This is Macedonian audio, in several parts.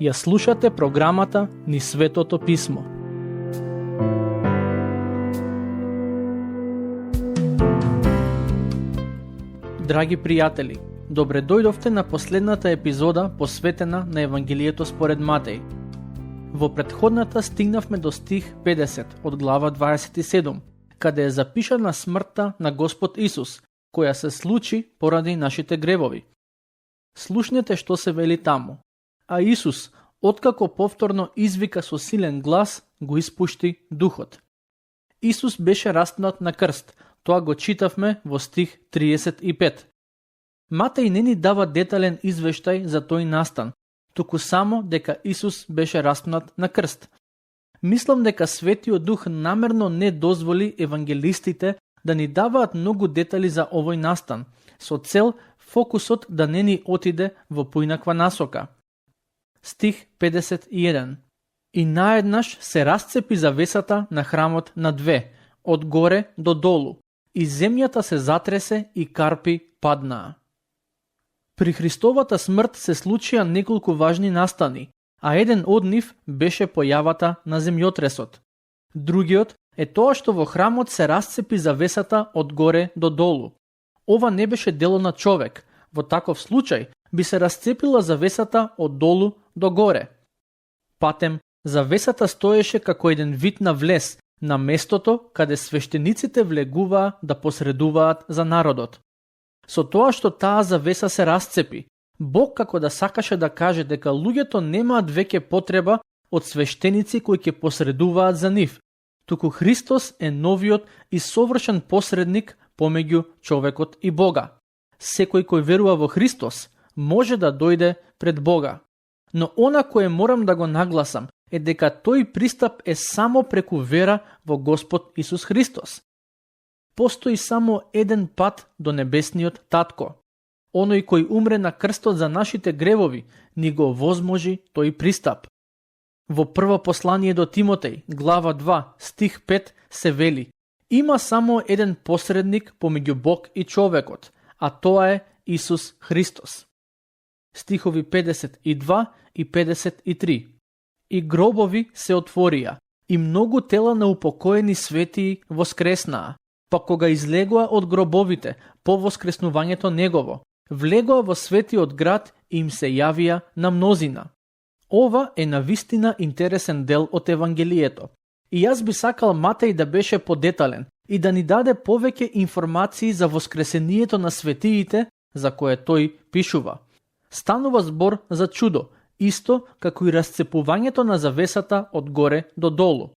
Ја слушате програмата Низ Светото Писмо. Драги пријатели, добре дојдовте на последната епизода посветена на Евангелието според Матеј. Во претходната стигнавме до стих 50 од глава 27, каде е запишана смртта на Господ Исус, која се случи поради нашите гревови. Слушнете што се вели таму. А Исус, откако повторно извика со силен глас, го испушти духот. Исус беше распнат на крст, тоа го читавме во стих 35. Матеј не ни дава детален извештај за тој настан, туку само дека Исус беше распнат на крст. Мислам дека Светиот Дух намерно не дозволи евангелистите да ни даваат многу детали за овој настан, со цел фокусот да не ни отиде во поинаква насока. Стих 51. И наеднаш се расцепи завесата на храмот на две, од горе до долу, и земјата се затресе и карпи паднаа. При Христовата смрт се случија неколку важни настани, а еден од нив беше појавата на земјотресот. Другиот е тоа што во храмот се расцепи завесата од горе до долу. Ова не беше дело на човек. Во таков случај би се расцепила завесата од долу до горе. Патем, завесата стоеше како еден вид на влез на местото каде свештениците влегуваа да посредуваат за народот. Со тоа што таа завеса се расцепи, Бог како да сакаше да каже дека луѓето немаат веќе потреба од свештеници кои ќе посредуваат за нив, туку Христос е новиот и совршен посредник помеѓу човекот и Бога. Секој кој верува во Христос може да дојде пред Бога. Но она кое морам да го нагласам е дека тој пристап е само преку вера во Господ Исус Христос. Постои само еден пат до небесниот Татко. Оној кој умре на крстот за нашите гревови, ни го возможи тој пристап. Во прво послание до Тимотеј, глава 2, стих 5 се вели: има само еден посредник помеѓу Бог и човекот, а тоа е Исус Христос. Стихови 52 и 53. И гробови се отворија, и многу тела на упокоени светии воскреснаа, па кога излегоа од гробовите по воскреснувањето негово, влегоа во светиот град и им се јавија на мнозина. Ова е навистина интересен дел од Евангелието. И јас би сакал Матеј да беше подетален и да ни даде повеќе информации за воскресението на светиите за кое тој пишува. Станува збор за чудо, исто како и расцепувањето на завесата од горе до долу.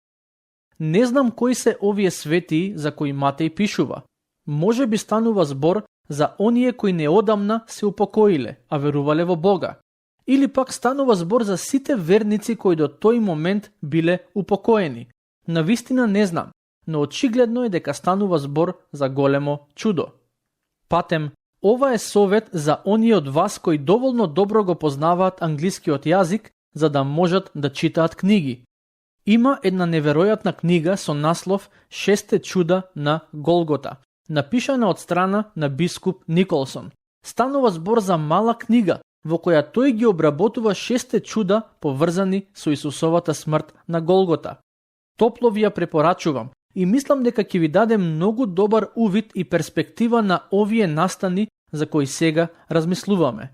Не знам кои се овие светии за кои Матеј пишува. Може би станува збор за оние кои неодамна се упокоиле, а верувале во Бога. Или пак станува збор за сите верници кои до тој момент биле упокоени. Навистина не знам, но очигледно е дека станува збор за големо чудо. Патем, ова е совет за оние од вас кои доволно добро го познаваат англискиот јазик за да можат да читаат книги. Има една неверојатна книга со наслов Шесте чуда на Голгота, напишана од страна на бискуп Николсон. Станува збор за мала книга во која тој ги обработува 6 чуда поврзани со Исусовата смрт на Голгота. Топло ви ја препорачувам и мислам дека ќе ви даде многу добар увид и перспектива на овие настани за кои сега размислуваме.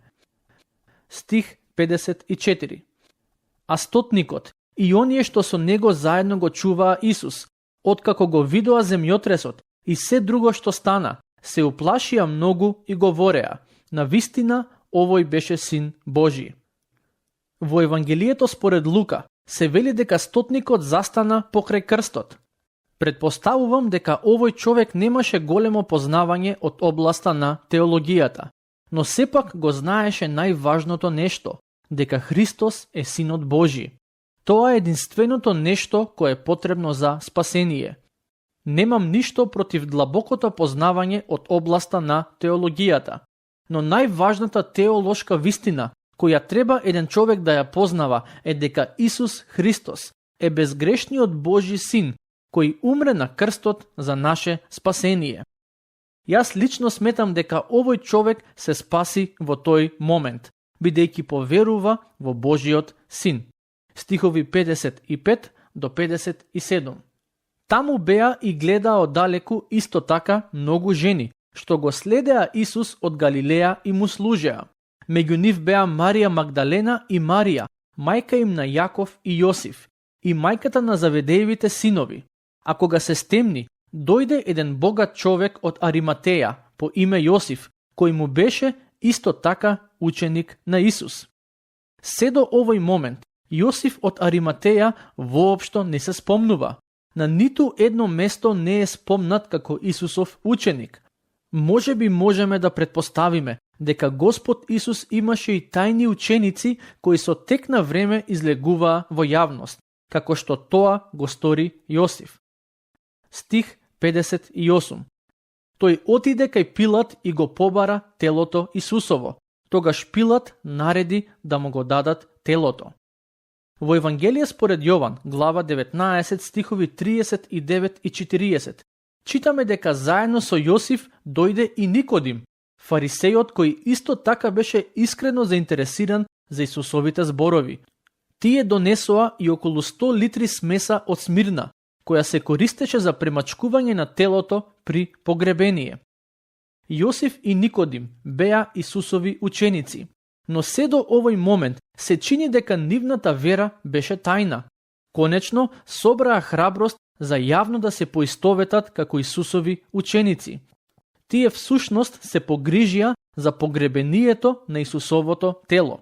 Стих 54. А стотникот и оние што со него заедно го чуваа Исус, откако го видоа земјотресот и се друго што стана, се уплашија многу и говореа: навистина овој беше Син Божи. Во Евангелието според Лука се вели дека стотникот застана покрај крстот. Предпоставувам дека овој човек немаше големо познавање од областа на теологијата, но сепак го знаеше најважното нешто, дека Христос е Синот Божи. Тоа е единственото нешто кое е потребно за спасение. Немам ништо против длабокото познавање од областа на теологијата, но најважната теолошка вистина која треба еден човек да ја познава е дека Исус Христос е безгрешниот Божи Син, кој умре на крстот за наше спасение. Јас лично сметам дека овој човек се спаси во тој момент, бидејќи поверува во Божиот Син. Стихови 55 до 57. Таму беа и гледаа оддалеку исто така многу жени, што го следеа Исус од Галилеја и му служеа. Меѓу нив беа Марија Магдалена и Марија, мајка им на Јаков и Јосиф, и мајката на Заведеевите синови. А кога се стемни, дојде еден богат човек од Ариматеја по име Јосиф, кој му беше исто така ученик на Исус. Се до овој момент, Јосиф од Ариматеја воопшто не се спомнува. На ниту едно место не е спомнат како Исусов ученик. Може би можеме да претпоставиме дека Господ Исус имаше и тајни ученици кои со тек на време излегуваа во јавност, како што тоа го стори Јосиф. Стих 58. Тој отиде кај Пилат и го побара телото Исусово. Тогаш Пилат нареди да му го дадат телото. Во Евангелие според Јован, глава 19, стихови 39 и 40, читаме дека заедно со Јосиф дојде и Никодим, фарисејот кој исто така беше искрено заинтересиран за Исусовите зборови. Тие донесоа и околу 100 литри смеса од смирна, која се користеше за премачкување на телото при погребение. Јосиф и Никодим беа Исусови ученици, но се до овој момент се чини дека нивната вера беше тајна. Конечно, собраа храброст за јавно да се поистоветат како Исусови ученици. Тие всушност се погрижија за погребението на Исусовото тело.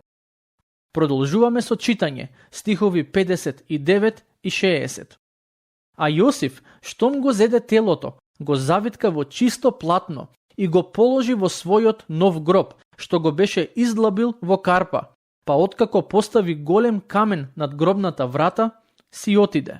Продолжуваме со читање, стихови 59 и 60. А Јосиф, штом го зеде телото, го завитка во чисто платно и го положи во својот нов гроб, што го беше издлабил во карпа, па откако постави голем камен над гробната врата, си отиде.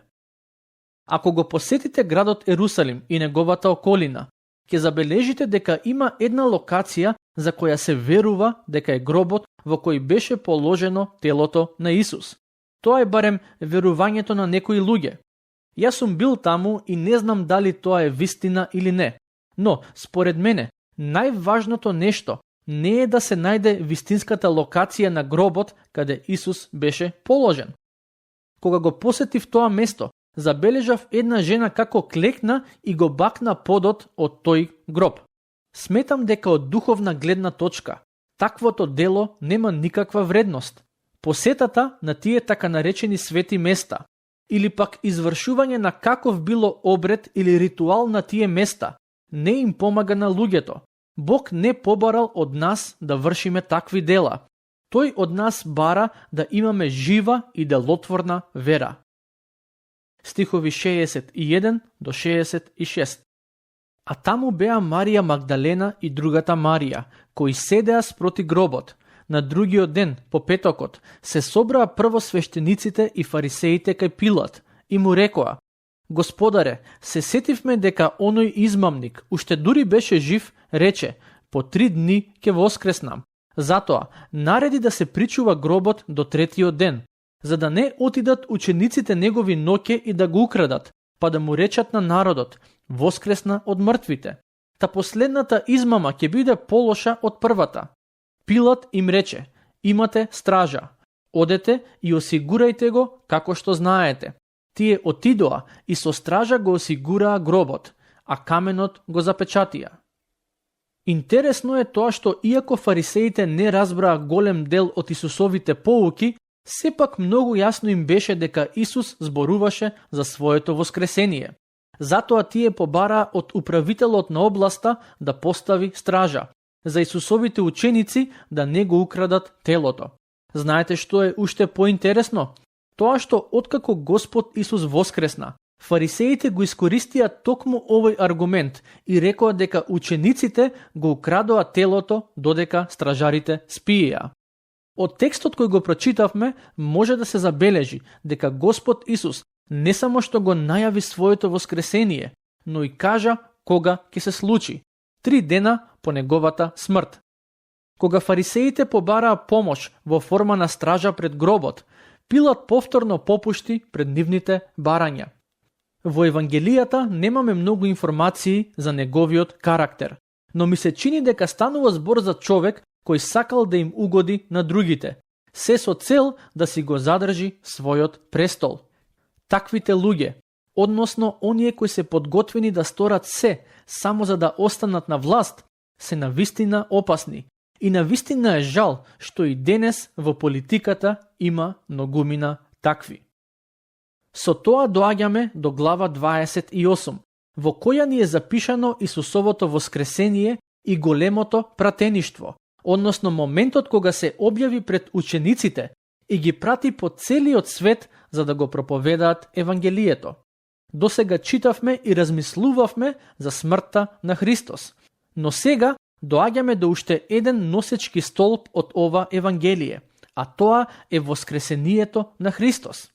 Ако го посетите градот Ерусалим и неговата околина, ќе забележите дека има една локација за која се верува дека е гробот во кој беше положено телото на Исус. Тоа е барем верувањето на некои луѓе. Јас сум бил таму и не знам дали тоа е вистина или не, но според мене најважното нешто не е да се најде вистинската локација на гробот каде Исус беше положен. Кога го посетив тоа место, забележав една жена како клекна и го бакна подот од тој гроб. Сметам дека од духовна гледна точка, таквото дело нема никаква вредност. Посетата на тие така наречени свети места, или пак извршување на каков било обред или ритуал на тие места, не им помага на луѓето. Бог не побарал од нас да вршиме такви дела. Тој од нас бара да имаме жива и делотворна вера. Стихови 61 до 66. А таму беа Марија Магдалена и другата Марија, кои седеа спроти гробот. На другиот ден, по петокот, се собраа првосвештениците и фарисеите кај Пилат и му рекоа: Господаре, се сетивме дека оној измамник, уште дури беше жив, рече: по 3 дни ќе воскреснам. Затоа, нареди да се причува гробот до 3-тиот ден, за да не отидат учениците негови ноќе и да го украдат, па да му речат на народот: воскресна од мртвите. Та последната измама ќе биде полоша од првата. Пилат им рече: имате стража, одете и осигурајте го како што знаете. Тие отидоа и со стража го осигураа гробот, а каменот го запечатија. Интересно е тоа што иако фарисеите не разбраа голем дел од Исусовите поуки, сепак многу јасно им беше дека Исус зборуваше за своето воскресение. Затоа тие побараа од управителот на областа да постави стража, за Исусовите ученици да не го украдат телото. Знаете што е уште поинтересно? Тоа што откако Господ Исус воскресна, фарисеите го искористија токму овој аргумент и рекоа дека учениците го украдоа телото додека стражарите спиеа. Од текстот кој го прочитавме може да се забележи дека Господ Исус не само што го најави своето воскресение, но и кажа кога ќе се случи, 3 дена по неговата смрт. Кога фарисеите побараа помош во форма на стража пред гробот, Пилат повторно попушти пред нивните барања. Во Евангелијата немаме многу информации за неговиот карактер, но ми се чини дека станува збор за човек кој сакал да им угоди на другите, се со цел да си го задржи својот престол. Таквите луѓе, односно оние кои се подготвени да сторат се само за да останат на власт, се навистина опасни. И навистина е жал што и денес во политиката има многумина такви. Со тоа доаѓаме до глава 28, во која ни е запишано Исусовото воскресение и големото пратеништво, односно моментот кога се објави пред учениците и ги прати по целиот свет за да го проповедаат Евангелието. Досега читавме и размислувавме за смртта на Христос, но сега доаѓаме до уште еден носечки столб од ова Евангелие, а тоа е воскресението на Христос.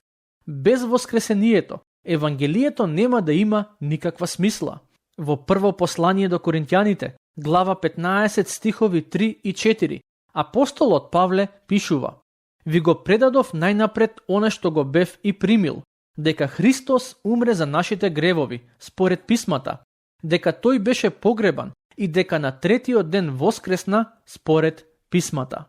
Без воскресението, Евангелието нема да има никаква смисла. Во прво послание до Коринтјаните, глава 15 стихови 3 и 4, апостолот Павле пишува: Ви го предадов најнапред она што го бев и примил, дека Христос умре за нашите гревови, според писмата, дека тој беше погребан и дека на третиот ден воскресна според писмата.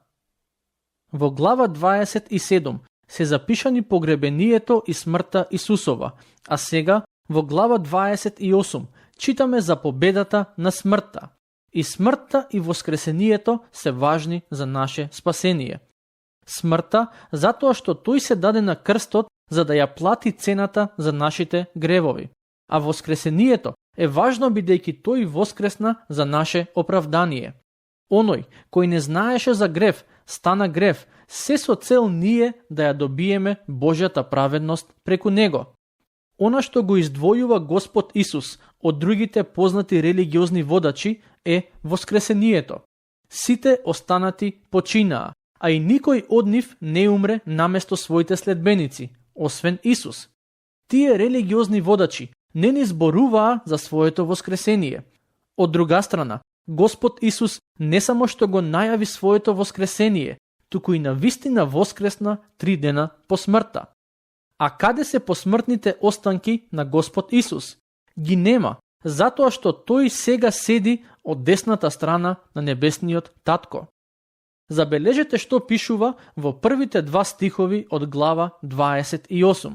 Во глава 27 се запишани погребението и смртта Исусова, а сега во глава 28 читаме за победата на смртта. И смртта и воскресението се важни за наше спасение. Смртта затоа што тој се даде на крстот за да ја плати цената за нашите гревови, а воскресението е важно бидејќи тој воскресна за наше оправдание. Оној кој не знаеше за грев, стана грев, се со цел ние да ја добиеме Божјата праведност преку него. Она што го издвојува Господ Исус од другите познати религиозни водачи е воскресението. Сите останати починаа, а и никој од нив не умре наместо своите следбеници, освен Исус. Тие религиозни водачи не ни зборуваа за своето воскресение. Од друга страна, Господ Исус не само што го најави своето воскресение, туку и навистина воскресна 3 дена по смртта. А каде се посмртните останки на Господ Исус? Ги нема, затоа што тој сега седи од десната страна на небесниот Татко. Забележете што пишува во првите 2 стихови од глава 28.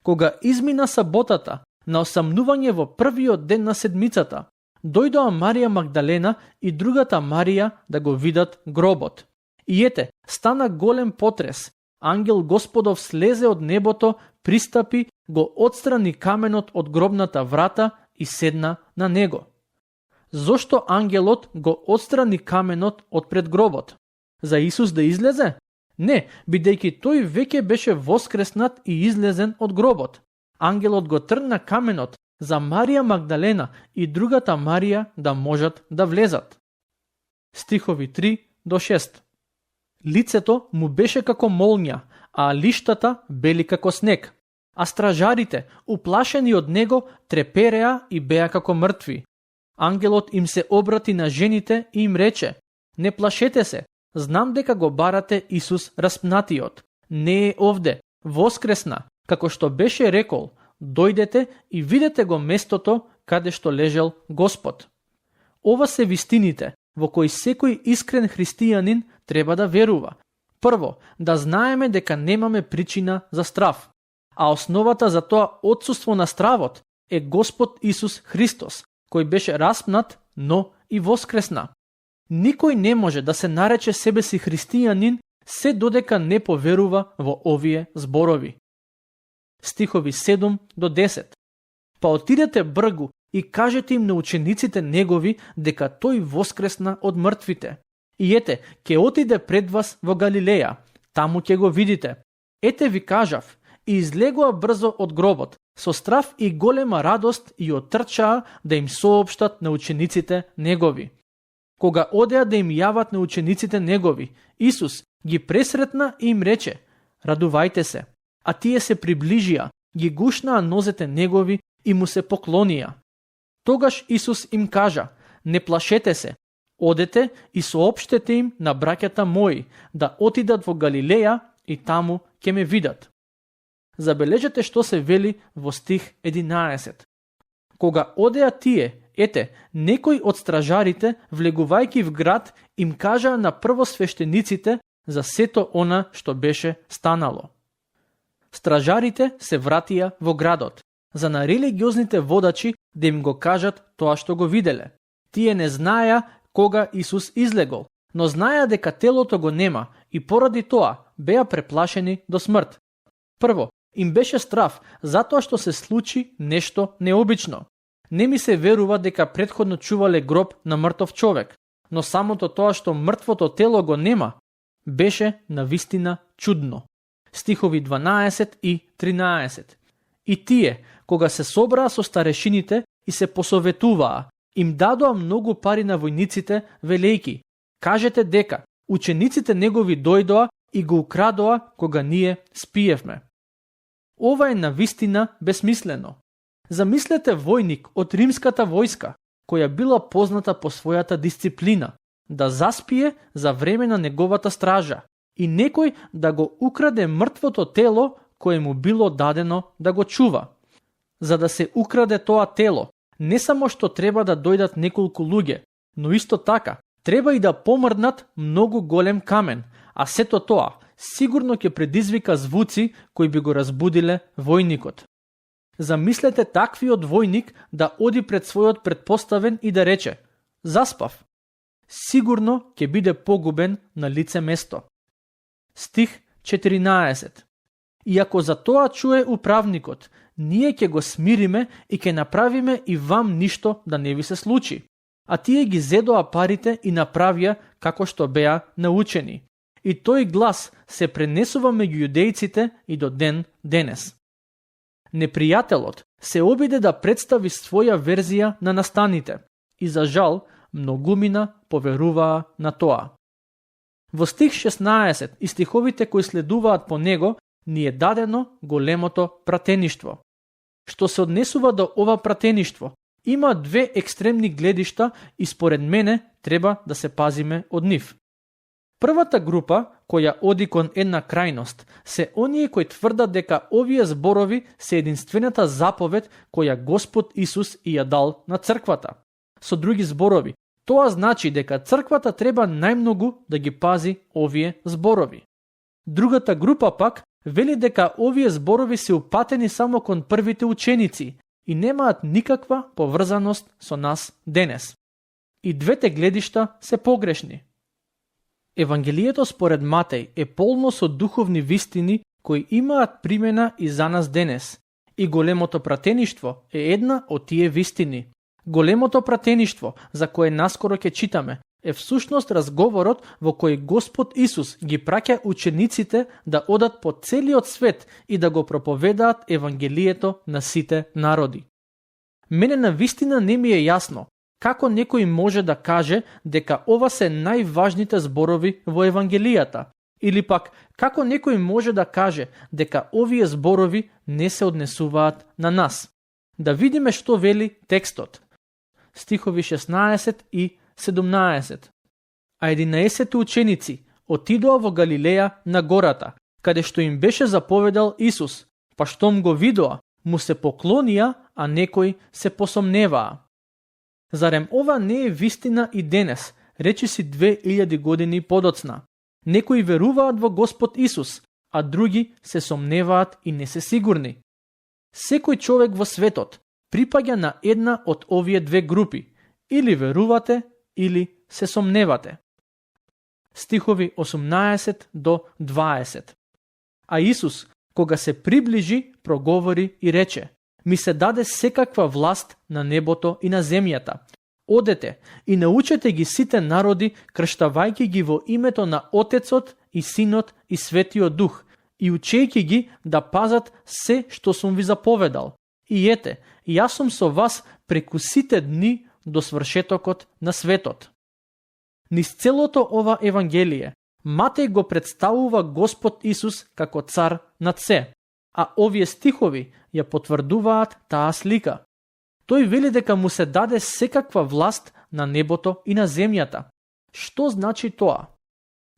Кога измина саботата, на осамнување во првиот ден на седмицата, дојдоа Марија Магдалена и другата Марија да го видат гробот. И ете, стана голем потрес. Ангел Господов слезе од небото, пристапи, го отстрани каменот од гробната врата и седна на него. Зошто ангелот го отстрани каменот од пред гробот? За Исус да излезе? Не, бидејќи тој веќе беше воскреснат и излезен од гробот. Ангелот го тргна каменот за Марија Магдалена и другата Марија да можат да влезат. Стихови 3 до 6. Лицето му беше како молња, а лиштата бели како снег. А стражарите, уплашени од него, трепереа и беа како мртви. Ангелот им се обрати на жените и им рече: Не плашете се, знам дека го барате Исус распнатиот. Не е овде, воскресна, како што беше рекол, дојдете и видете го местото каде што лежел Господ. Ова се вистините во кои секој искрен христијанин треба да верува. Прво, да знаеме дека немаме причина за страв, а основата за тоа отсуство на стравот е Господ Исус Христос, кој беше распнат, но и воскресна. Никој не може да се нарече себе си христијанин се додека не поверува во овие зборови. Стихови 7 до 10. Па отидете бргу и кажете им на учениците негови дека тој воскресна од мртвите. И ете, ќе отиде пред вас во Галилеја, таму ќе го видите. Ете ви кажав, и излегоа брзо од гробот, со страв и голема радост и отрчаа да им соопштат на учениците негови. Кога одеа да им јават на учениците негови, Исус ги пресретна и им рече: Радувајте се. А тие се приближија, ги гушнаа нозете негови и му се поклонија. Тогаш Исус им кажа: Не плашете се, одете и соопштете им на браќата мои да отидат во Галилеја и таму ќе ме видат. Забележете што се вели во стих 11. Кога одеа тие Ете, некој од стражарите, влегувајќи в град, им кажа на првосвештениците за сето она што беше станало. Стражарите се вратија во градот, за на религиозните водачи да им го кажат тоа што го виделе. Тие не знаеа кога Исус излегол, но знаеа дека телото го нема и поради тоа беа преплашени до смрт. Прво, им беше страв затоа што се случи нешто необично. Не ми се верува дека претходно чувале гроб на мртов човек, но самото тоа што мртвото тело го нема, беше навистина чудно. Стихови 12 и 13. И тие, кога се собраа со старешините и се посоветуваа, им дадоа многу пари на војниците, велејки: кажете дека учениците негови дојдоа и го украдоа кога ние спиевме. Ова е навистина безсмислено. Замислете војник од римската војска, која била позната по својата дисциплина, да заспие за време на неговата стража и некој да го украде мртвото тело кое му било дадено да го чува. За да се украде тоа тело, не само што треба да дојдат неколку луѓе, но исто така треба и да помрднат многу голем камен, а сето тоа сигурно ќе предизвика звуци кои би го разбудиле војникот. Замислете таквиот војник да оди пред својот претпоставен и да рече: заспав. Сигурно ќе биде погубен на лице место. Стих 14. И ако за тоа чуе управникот, ние ќе го смириме и ќе направиме и вам ништо да не ви се случи. А тие ги зедоа парите и направија како што беа научени. И тој глас се пренесува меѓу јудејците и до ден денес. Непријателот се обиде да представи своја верзија на настаните и за жал многумина поверуваа на тоа. Во стих 16 и стиховите кои следуваат по него ни е дадено големото пратеништво. Што се однесува до ова пратеништво, има две екстремни гледишта и според мене треба да се пазиме од нив. Првата група, која оди кон една крајност, се оние кои тврдат дека овие зборови се единствената заповед која Господ Исус и ја дал на црквата. Со други зборови, тоа значи дека црквата треба најмногу да ги пази овие зборови. Другата група пак вели дека овие зборови се упатени само кон првите ученици и немаат никаква поврзаност со нас денес. И двете гледишта се погрешни. Евангелието според Матеј е полно со духовни вистини кои имаат примена и за нас денес. И големото пратеништво е една од тие вистини. Големото пратеништво, за кое наскоро ќе читаме, е всушност разговорот во кој Господ Исус ги праќа учениците да одат по целиот свет и да го проповедаат Евангелието на сите народи. Мене навистина не ми е јасно како некој може да каже дека ова се најважните зборови во Евангелијата, или пак како некој може да каже дека овие зборови не се однесуваат на нас. Да видиме што вели текстот. Стихови 16 и 17. А 11 ученици отидоа во Галилеја на гората, каде што им беше заповедал Исус, па штом го видоа, му се поклонија, а некои се посомневаа. Зарем ова не е вистина и денес, речиси 2000 години подоцна? Некои веруваат во Господ Исус, а други се сомневаат и не се сигурни. Секој човек во светот припаѓа на една од овие две групи. Или верувате, или се сомневате. Стихови 18 до 20. А Исус, кога се приближи, проговори и рече: ми се даде секаква власт на небото и на земјата. Одете и научете ги сите народи, крштавајќи ги во името на Отецот и Синот и Светиот Дух, и учејќи ги да пазат се што сум ви заповедал. И ете, јас сум со вас преку сите дни до свршетокот на светот. Низ целото ова Евангелие, Матеј го представува Господ Исус како цар над се, а овие стихови ја потврдуваат таа слика. Тој вели дека му се даде секаква власт на небото и на земјата. Што значи тоа?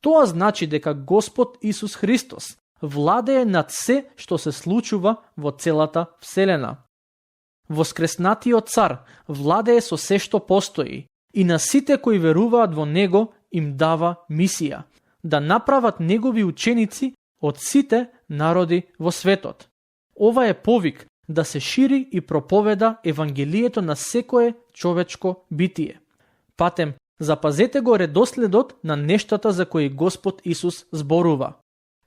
Тоа значи дека Господ Исус Христос владее над се што се случува во целата вселена. Воскреснатиот цар владее со се што постои и на сите кои веруваат во него им дава мисија да направат негови ученици од сите народи во светот. Ова е повик да се шири и проповеда евангелието на секое човечко битие. Патем, запазете го редоследот на нештата за кои Господ Исус зборува.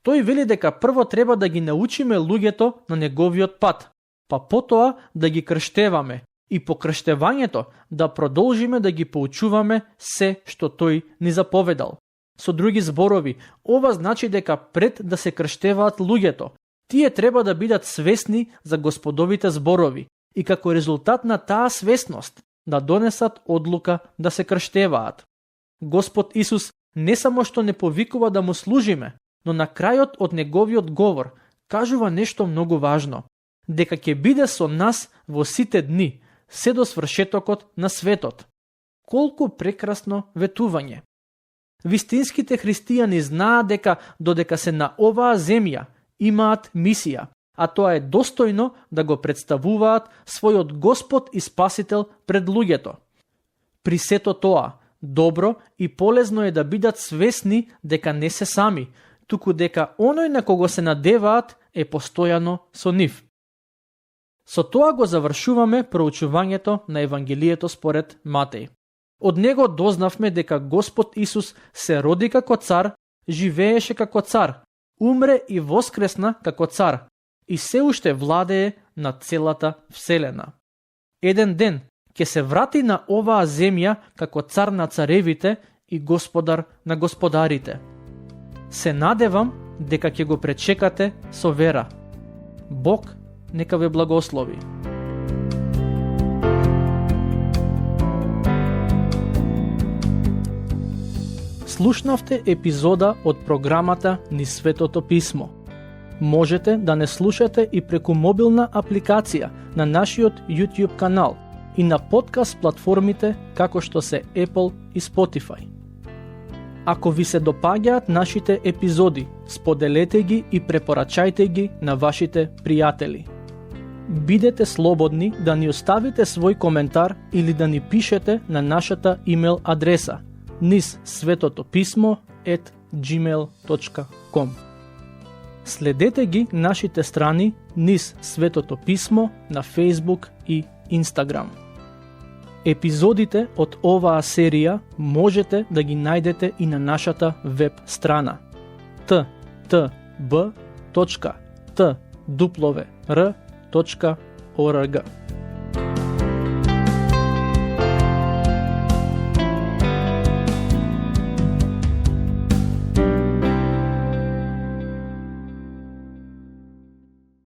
Тој вели дека прво треба да ги научиме луѓето на неговиот пат, па потоа да ги крштеваме и по крштевањето да продолжиме да ги поучуваме се што тој ни заповедал. Со други зборови, ова значи дека пред да се крштеваат луѓето, тие треба да бидат свесни за Господовите зборови и како резултат на таа свесност да донесат одлука да се крштеваат. Господ Исус не само што не повикува да му служиме, но на крајот од неговиот говор кажува нешто многу важно, дека ќе биде со нас во сите дни, се до свршетокот на светот. Колку прекрасно ветување! Вистинските христијани знаат дека додека се на оваа земја имаат мисија, а тоа е достојно да го представуваат својот Господ и Спасител пред луѓето. При сето тоа, добро и полезно е да бидат свесни дека не се сами, туку дека оној на кого се надеваат е постојано со нив. Со тоа го завршуваме проучувањето на Евангелието според Матеј. Од него дознавме дека Господ Исус се роди како цар, живееше како цар, умре и воскресна како цар и се уште владее над целата вселена. Еден ден ќе се врати на оваа земја како цар на царевите и господар на господарите. Се надевам дека ќе го пречекате со вера. Бог нека ве благослови. Слушнавте епизода од програмата Низ Светото Писмо. Можете да не слушате и преку мобилна апликација на нашиот YouTube канал и на подкаст платформите како што се Apple и Spotify. Ако ви се допаѓаат нашите епизоди, споделете ги и препорачајте ги на вашите пријатели. Бидете слободни да ни оставите свој коментар или да ни пишете на нашата имейл адреса nizsvetotopismo@gmail.com. Следете ги нашите страни Низ Светото Писмо на Facebook и Instagram. Епизодите од оваа серија можете да ги најдете и на нашата веб страна ttb.twr.org.